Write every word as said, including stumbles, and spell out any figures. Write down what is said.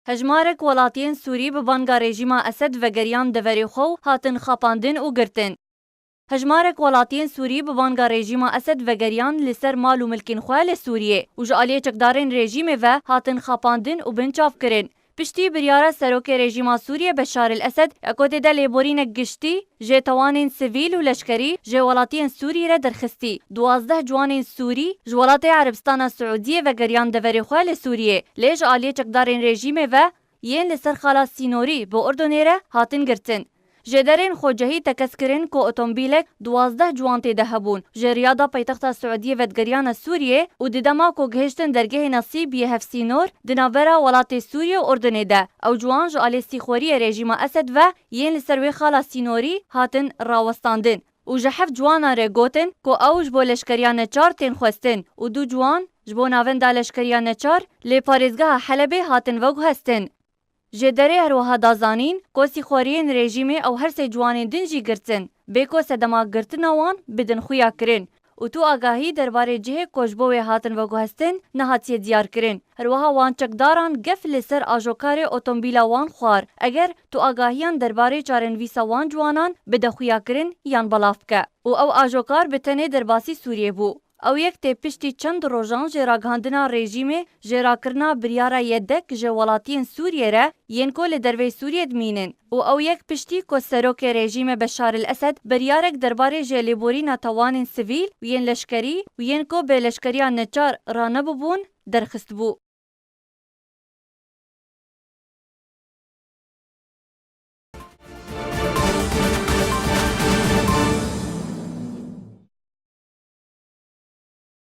Hejmarek welatiyên Sûrî bi banga rejîma Esed vegeriyan deverê xwe û hatin xapandin û girtin. Hejmarek welatiyên Sûrî bi banga rejîma Esed vegeriyan li ser mal û milkên xwe li Sûriyê û ji aliyê çekdarên rejîmê ve hatin xapandin û binçavkirin. Piştî biryara serokê rejîma Sûriyê Beşar el Esed, ya ku tê de lêborînek giştî, jê tewanên sivîl û leşkerî ji welatiyên Sûrî re derxistî. Duwazdeh ciwanên Sûrî ji welatê Erebistana Siûdiyê vegeriyan deverê xwe li Sûriyê, lê ji aliyê çekdarên rejîmê ve yên li ser xala sînorî bi Urdunê re hatin girtin. Jêderên xwecihî tekez kirin ku otomobîlek duwazdeh ciwan tê de hebûn, ji Riyada paytexta Siûdiyê vedigeriyane Sûriyê û di dema ku gihiştin dergehê Nesîb yê hevsînor di navbera welatê Sûriyê û Urdunê de, ew ciwan ji alê sîxoriyê rejîma Esed ve yên li ser wê xala sînorî hatin rawestandin û ji heft ciwanan re gotin ku ew ji bo leşkeriya neçar tên xwestin û du ciwan ji bo navenda leşkeriya neçar lê parêzgeha Helebê hatin veguhestin. Jêderê her wiha da zanîn ku sîxoriyên rejîmê ew her sê ciwanên din jî girtin, bê ku sedema girtina wan bidin xuyakirin û tu agahî derbarê cihê ku ji bo wê hatin veguhestin nehatiye diyarkirin. Her wiha wan çekdaran gef li ser ajokarê otomobîla wan xwar. Eger tu agahiyan derbarê çarenivîsa wan ciwanan bide xuyakirin yan belav bike û ew ajokar bi tenê derbasî Sûriyê bû. Ew yek tê piştî çend rojan ji ragihandina rejîmê ji rakirina biryara yedek ji welatiyên Sûriyê re yên ku li derveyî Sûriyê dimînin û ew yek piştî ku serokê rejîmê Beşar el Esed biryarek derbarê ji lêborîna tewanên sivîl û yên leşkerî û yên ku bi leşkeriya neçar ranebûbûn derxistbû.